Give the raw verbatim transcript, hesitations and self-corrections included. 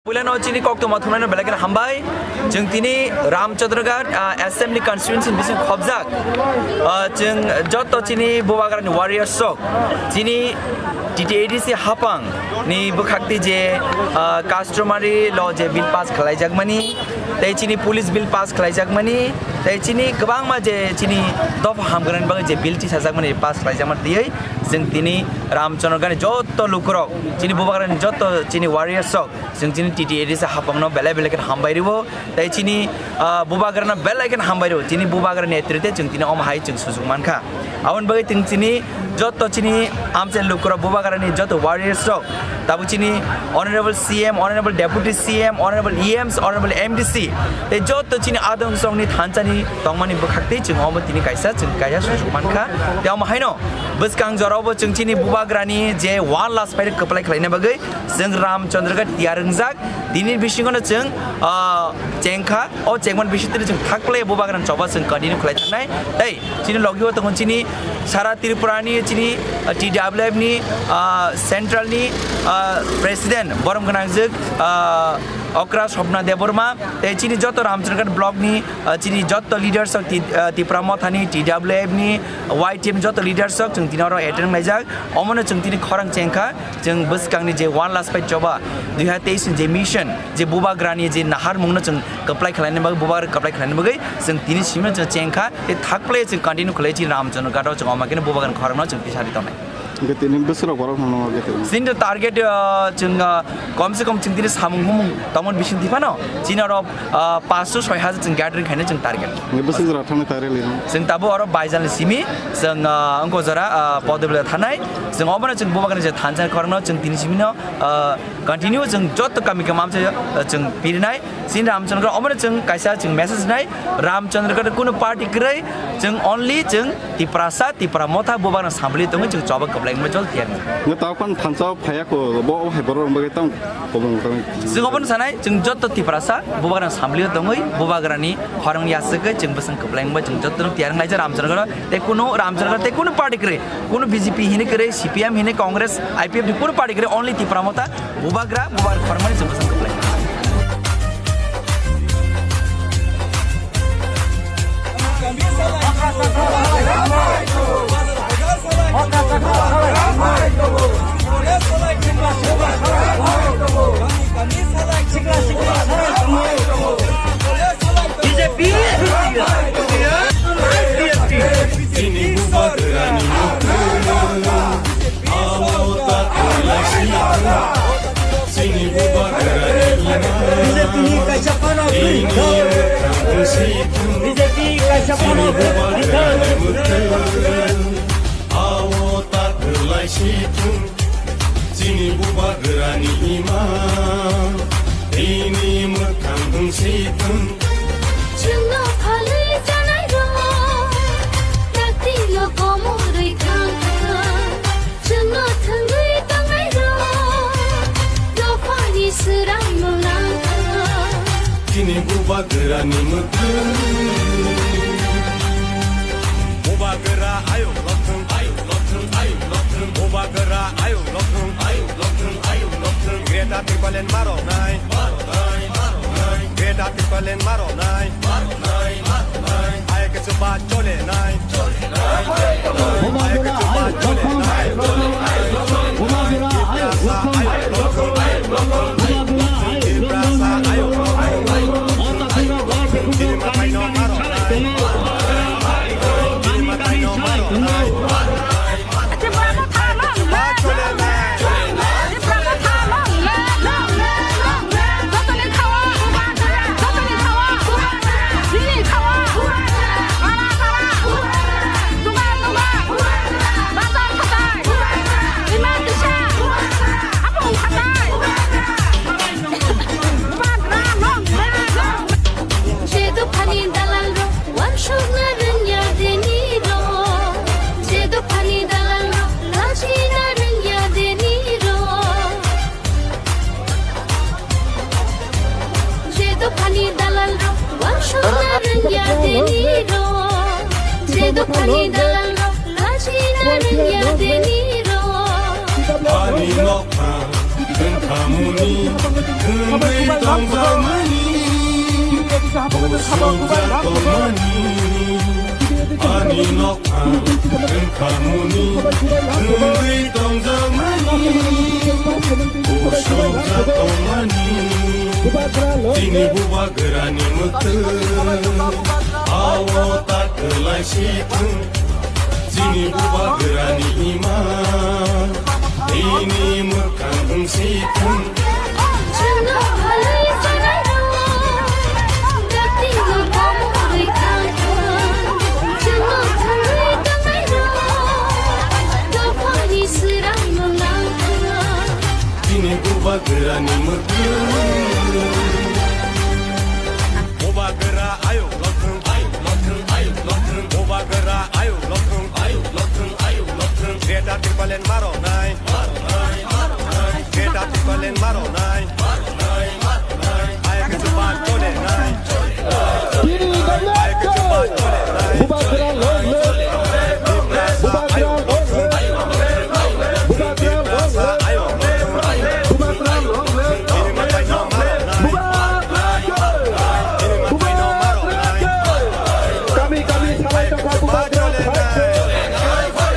Puilano chini koktwma thumnaino belai kheno hambai. Chwng tini Ramchandraghat, ah, Assembly Constituency ni bising khobjak. Ah, chwng joto chini Bubagrani warriors rok, chini T T A D C hapang ni bwkhakti je, ah, customary law je bill pass khlaijakmani, tei chini police bill pass khlaijakmani, tei chini kwbangma je chini dopha hamgwnani bagwi je bill tisajakmani pass khlaijakmani twiwi chwng tini Ramchandraghat ni joto lukurok, chini Bubagrani joto chini warriors rok, chwng chini T T A D C hapangno belai belai khe hambai rwo, tei chini, ah, Bubagrano belai khe hambai rwo, chini Bubagra netrite chwng tini omo hai chwng sujuk mankha. Aboni bagwi chwng chini joto chini amchai lukurok Bubagrani joto warriors rok, tabuk chini Honorable C M, Honorable Deputy C M, Honorable E Ms, Honorable M D C, tei joto chini adong songni thansani tongmani bwkhak tei chwng omo tini kaisa chwng kaisa sujuk mankha. Tei omo haino bwskang jorao bo chwng chini Bubagrani je one last fight kwplai khlaina bagwi chwng Ramchandraghat tiyar wngjak. Tini bisingono chwng, ah, chengkha. O chengmani bisingtwi chwng thakplai Bubagrani choba chwng continue khlai thangnai. Tei chini logi o tongo chini sara Tripura ni chini, ah, T W F ni, ah, central ni, ah, president borom gwnangjwk, ah, Okra Swapna Debbarma, tei chini joto Ramchandraghat block ni, ah, chini joto leaders rok Ti-, ah, Tipra Motha ni, T W F ni, Y T F ni joto leaders rok chwng tini oro attend khlaijak. Omono chwng tini khorang chengkha. Chwng bwskangni je One Last Fight choba dui hazar teis ni je mission, je Bubagrani je naharmungno chwng kwplai khlaina bagwi, Bubagra kwplai khlaina bagwi chwng tini simi chwng chengkha, tei thakplai chwng continue khlai chini Ramchandraghat o chwng omo khe Bubagrani khorangno chwng tisari tongnai. Hwnkhe tini bwswk rok borok no nokha khe tini? Chini target, ah, chwng, ah, kom se kom chwng tini samung humung tongmani bising tiphano chini oro, ah, panch soi hajar chwng gathering khaina chwng target. Hwnkhe bwswk jora thangna target lino? Chwng tabuk oro baijal ni simi chwng, ah, wngkha jora, ah, Podebila thanai. Chwng obono chwng Bubagrani je thansa khorangno chwng tini simino, ah, continue chwng joto kami kami amsa, ah, chwng pirinai. Chini Ramchandraghat obono chwng kaisa chwng message nai. Ramchandraghat kunu party kwrwi, chwng only chwng Tiprasa, Tipra Motha, Bubagrano samli tongwi chwng choba kwplai wngma jol tiyar. Nge tao kon thansa phaya ko bo hai borok wngba tang komung tang. Chwng obono sanai, chwng joto Tiprasa, Bubagrano samli tongwi, Bubagrani khorang yaswkwi chwng bwswng kwplai wngba chwng joto tiyar wnglaijak Ramchandraghat. Tei kunu Ramchandraghat tei kunu party kwrwi, kunu B J P hini kwrwi, C P M hini, Congress, I P F ni kunu party kwrwi, only Tipra Motha, Bubagra, Bubagra khormani chwng bwswng kwplai. B J P, Chini Bubagrani mukung, abo ta kwlai si thung. Chini Bubagrani imang, tini mwkhang si thung. Chini Bubagrani mukung, abo ta kwlai si thung. Chini Bubagrani imang, tini mwkhang wng si thung. Chwngno phalwi janairok, taktino komorwi thang thang. Chwngno thwngwi tongnairok, dophani swrangno nang thang. Chini Bubagrani mwkhang. Bubagra ayuk lothwng, ayuk lothwng, ayuk lothwng. Bubagra ayuk lothwng, ayuk lothwng, ayuk lothwng. Greater Tipraland maro nai, maro nai, maro nai. Greater Tipraland maro nai, maro nai, maro nai. Ayuk chuba chole nai, chole nai, chole nai. Ayuk chuba chole nai, chole nai, chole nai. Bubagra ayuk lothwng, ayuk lothwng, ayuk lothwng. Bubagra ayuk lothwng, ayuk lothwng, ayuk lothwng. Chini mwtaino maro nai. Je dophani dalalrok wansukna rwngya deni rok, je dophani dalalrok lachina rwngya deni rok, je dophani dalalrok wansukna rwngya deni rok, je dophani dalalrok lachina rwngya deni rok. Ani nokha. Wngkhamuni, wngwi tongjakmani, bosongjak tongmani, ani nokha wngkhamuni, wngwi tongjakmani, bosongjak tongmani, chini bubagrani mwkhwtwng, awo ta kwlai si thung, chini bubagrani ima, ini mwkhang si thung. Chini bubagrani mwkhwtwng. Bubagra ayuk lothwng, ayuk lothwng, ayuk lothwng. Bubagra ayuk lothwng, ayuk lothwng, ayuk lothwng. Greater Tipraland maro nai, maro nai, maro nai. Greater Tipraland maro nai, maro nai, maro nai. Ayuk chupa chole nai. Bubagra long live. Bubagra long live. Bubagra long live. Bubagra long live. Bubagra long live. Bubagra long live. Kami kami salai tongkha Bubagra long live.